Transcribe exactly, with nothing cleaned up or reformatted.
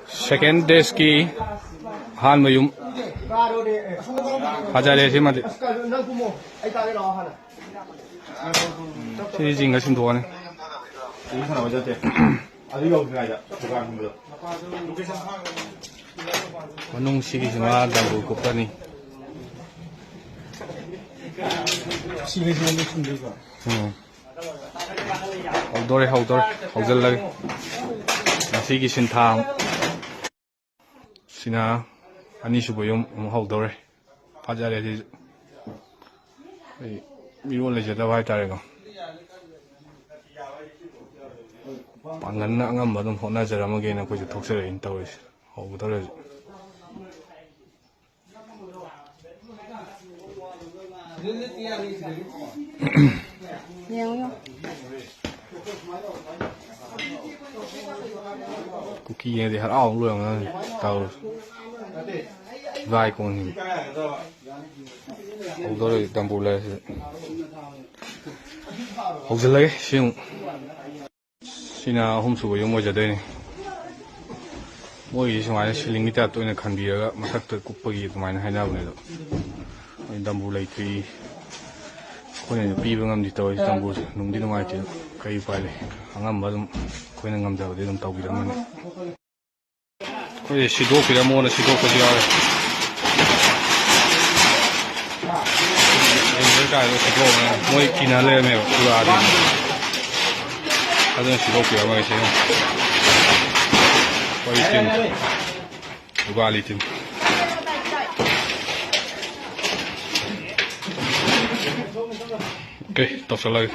Second days ꯀꯤ ꯑꯍꯥꯟꯕ ꯌꯨꯝ ꯐꯖꯔꯦ ꯁꯤꯃꯗꯤ꯫ ꯁꯤꯗꯤ ꯖꯤꯡꯒ ꯁꯤꯟꯗꯣꯛꯑꯅꯤ꯫ ꯃꯅꯨꯡ ꯁꯤꯒꯤꯁꯤꯅ ꯗꯝꯕꯨꯔ ꯀꯨꯞꯄꯅꯤ꯫ ꯎꯝ꯫ ꯍꯧꯗꯣꯔꯦ, ꯍꯧꯗꯣꯔꯦ, ꯍꯧꯖꯤꯜꯂꯒꯦ꯫ ꯉꯁꯤꯒꯤ ꯁꯤꯟꯊꯥꯡ ꯁꯤꯅ ꯑꯅꯤꯁꯨꯕ ꯌꯨꯝ ꯑꯃꯨꯛ ꯍꯧꯗꯧꯔꯦ꯫ ꯐꯖꯔꯦ ꯁꯤꯁꯨ꯫ ꯑꯩꯈꯣꯏ ꯃꯤꯔꯣꯜ ꯂꯩꯖꯗꯕ ꯍꯥꯏꯇꯥꯔꯦꯀꯣ꯫ ꯄꯥꯡꯒꯜꯅ ꯑꯉꯝꯕ ꯑꯗꯨꯝ ꯍꯣꯠꯅꯖꯔꯝꯃꯒꯦꯅ ꯑꯩꯈꯣꯏꯁꯨ ꯊꯣꯛꯆꯔꯛꯏꯅ ꯇꯧꯔꯤꯁꯦ꯫ ꯍꯧꯒꯗꯧꯔꯦ ꯍꯧꯖꯤꯛ꯫ ꯌꯦꯡꯉꯨ, ꯌꯦꯡꯉꯨ꯫ ꯀꯨꯀꯤ ꯌꯦꯡꯉꯗꯤ ꯍꯔꯥꯎ ꯂꯣꯏꯔꯝꯒꯅꯤ ꯇꯧꯔꯤꯁꯦ꯫ ꯏꯕꯥꯏ ꯀꯣꯟꯁꯤꯡ ꯍꯧꯗꯧꯔꯦ ꯗꯝꯕꯨꯔ ꯂꯩꯔꯁꯤꯗ꯫ ꯍꯧꯖꯤꯜꯂꯒꯦ ꯁꯤ ꯑꯃꯨꯛ꯫ ꯁꯤꯅ ꯑꯍꯨꯝꯁꯨꯕ ꯌꯨꯝ ꯑꯣꯏꯖꯗꯣꯏꯅꯤ꯫ ꯃꯣꯏꯒꯤꯁꯤ ꯁꯨꯃꯥꯏꯅ ꯁꯤꯂꯤꯡꯒꯤ ꯇꯥꯏꯞꯇ ꯑꯣꯏꯅ ꯈꯟꯕꯤꯔꯒ ꯃꯊꯛꯇ ꯀꯨꯞꯄꯒꯤ ꯑꯗꯨꯃꯥꯏꯅ ꯍꯥꯏꯅꯕꯅꯦ꯫ ꯑꯗꯣ ꯃꯣꯏ ꯗꯝꯕꯨꯔ ꯂꯩꯇ꯭ꯔꯤ, ꯑꯩꯈꯣꯏꯅꯁꯨ ꯄꯤꯕ ꯉꯝꯗꯦ ꯇꯧꯔꯤꯁꯦ꯫ ꯗꯝꯕꯨꯔꯁꯦ ꯅꯨꯡꯗꯤ ꯅꯨꯡꯉꯥꯏꯇꯦ, ꯀꯔꯤ ꯎꯄꯥꯏ ꯂꯩ? ꯑꯉꯝꯕ ꯑꯗꯨꯝ ꯑꯩꯈꯣꯏꯅ ꯉꯝꯖꯕꯗꯤ ꯑꯗꯨꯝ ꯇꯧꯕꯤꯔꯝꯃꯅꯤ꯫ ꯑꯩꯈꯣꯏ ꯁꯤꯗꯣꯛꯄꯤꯔꯝꯃꯣꯅ ꯁꯤꯗꯣꯛꯄꯁꯨ ꯌꯥꯎꯋꯦ꯫ ꯂꯩꯕ ꯀꯥꯏꯗꯣ ꯁꯤꯗꯣꯛꯑꯝꯃꯦ꯫ ꯃꯣꯏ ꯀꯤꯅ ꯂꯩꯔꯝꯃꯦꯕ ꯎꯔꯥꯗꯤ꯫ ꯑꯗꯨꯅ ꯁꯤꯗꯣꯛꯄꯤꯔꯝꯃꯒꯦ ꯁꯤꯅ꯫ ꯑꯩꯈꯣꯏ ꯇꯤꯝ, ꯎꯒꯥꯂꯤ ꯇꯤꯝ꯫ ꯑꯣꯀꯦ, ꯇꯧꯁꯜꯂꯒꯦ꯫